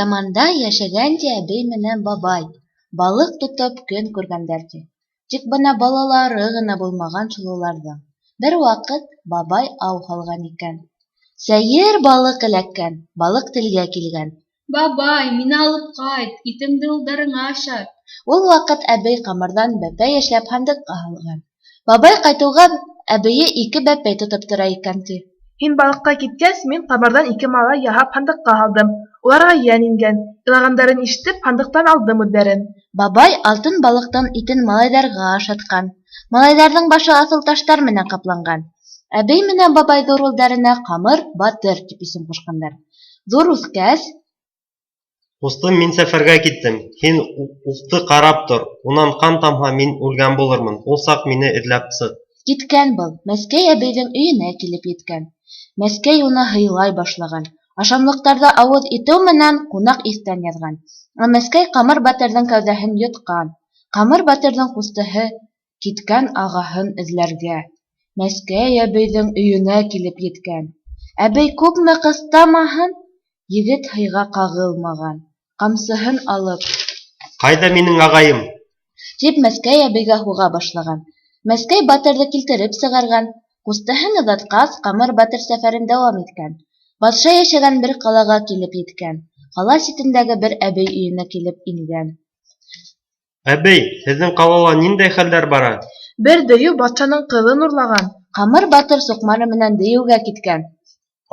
заманда йәшәгән, ти, әбей менән бабай. Балыҡ тотоп көн күргәндәр, ти. Тик бына балалары ғына булмаған шул уларҙың. Бер ваҡыт бабай ау һалған икән. Сәйер балыҡ эләккән, балыҡ телгә килгән. Бабай, мине алып ҡайт, итемде улдарыңа ашат. Ул ваҡыт әбей ҡамырҙан бәпәй эшләп һандыҡҡа һалған. Бабай ҡайтыуға әбейе ике бәпәй тотоп тора икән, ти. Һин балыҡҡа киткәс, мин ҡамырҙан ике малай яһап һандыҡҡа һалдым. Уларға йән ингән. Илағандарын ишетеп, һандыҡтан алдым үҙҙәрен. Бабай алтын балыҡтың итен малайҙарға ашатҡан. Малайҙарҙың башы аҫыл таштар менән ҡапланған. Әбей менән бабай ҙур улдарына Ҡамыр батыр тип исем ҡушҡандар. Ҙур үҫкәс, Ҡустым, мин сәфәргә киттем, һин уҡты ҡарап тор, унан ҡан тамһа, мин үлгән булырмын, ул саҡ мине эҙләп сыҡ. Киткән был, Мәскәй әбейҙең өйөнә килеп еткән. Мәскәй уны һыйлай башлаған. Ашамлыҡтарҙы ауыҙ итеү менән ҡунаҡ иҫтән яҙған. Ә Мәскәй Ҡамыр батырҙың кәүҙәһен йотҡан. Ҡамыр батырҙың ҡустыһы киткән ағаһын эҙләргә. Мәскәй әбейҙең өйөнә килеп еткән. Әбей күпме ҡыҫтамаһын, егет һыйға ҡағылмаған. Ҡамсыһын алып: Ҡайҙа минең ағайым? Тип Мәскәй әбейгә һуға башлаған. Мәскәй батырҙы килтереп сығарған. Ҡустыһын оҙатҡас, Ҡамыр батыр сәфәрен дауам иткән. Батша йәшәгән бер ҡалаға килеп еткән. Ҡала ситендәге бер әбей өйөнә килеп ингән. Әбей, һеҙҙең ҡалала ниндәй хәлдәр бара? Бер дейеү батшаның ҡыҙын урлаған. Ҡамыр батыр суҡмары менән дейеүгә киткән.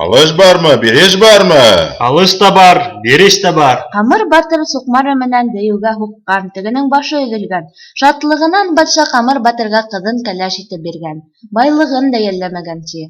Алыш бармы, биреш бармы? Алыш та бар, биреш тә бар. Ҡамыр батыр суҡмары менән дейеүгә һуҡҡан, тегенең башы өҙөлгән. Шатлығынан батша Ҡамыр батырға ҡыҙын кәләш итеп биргән. Байлығын да йәлләмәгән, ти.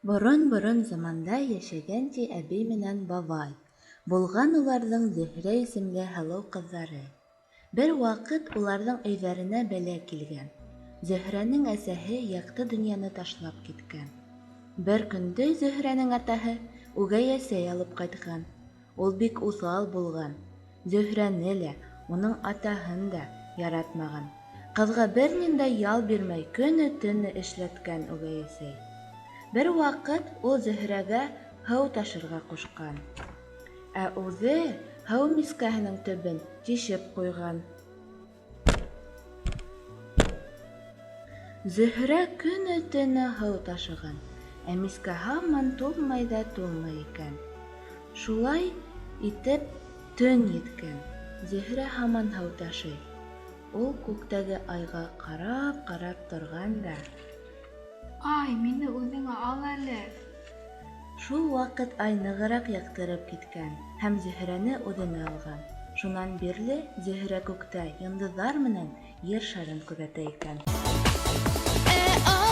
Борон-борон заманда йәшәгән, ти, әбей менән бабай. Булған уларҙың Зөһрә исемле һылыу ҡыҙҙары. Бер ваҡыт уларҙың өйҙәренә бәлә килгән. Зөһрәнең әсәһе яҡты донъяны ташлап киткән. Бер көндө Зөһрәнең атаһы үгәй әсәй алып ҡайтҡан. Ул бик уҫал булған. Зөһрәне лә, уның атаһын да яратмаған. Ҡыҙға бер ниндәй ял бирмәй көнө-төнө эшләткән үгәй әсәй. Бер ваҡыт ул Зөһрәгә һыу ташырға ҡушҡан. Ә үҙе һыу мискәһенең төбөн тишеп ҡуйған. Зөһрә көнө-төнө һыу ташыған, ә мискә һаман тулмай ҙа тулмай икән. Шулай итеп, төн еткән. Зөһрә һаман һыу ташый. Ул күктәге айға ҡарап-ҡарап торған да. Ай, мине үҙеңә ал әле. Шул ваҡыт ай нығыраҡ яҡтырып киткән һәм Зөһрәне үҙенә алған. Шунан бирле Зөһрә күктә йондоҙҙар менән Ер шарын күҙәтә икән. Ә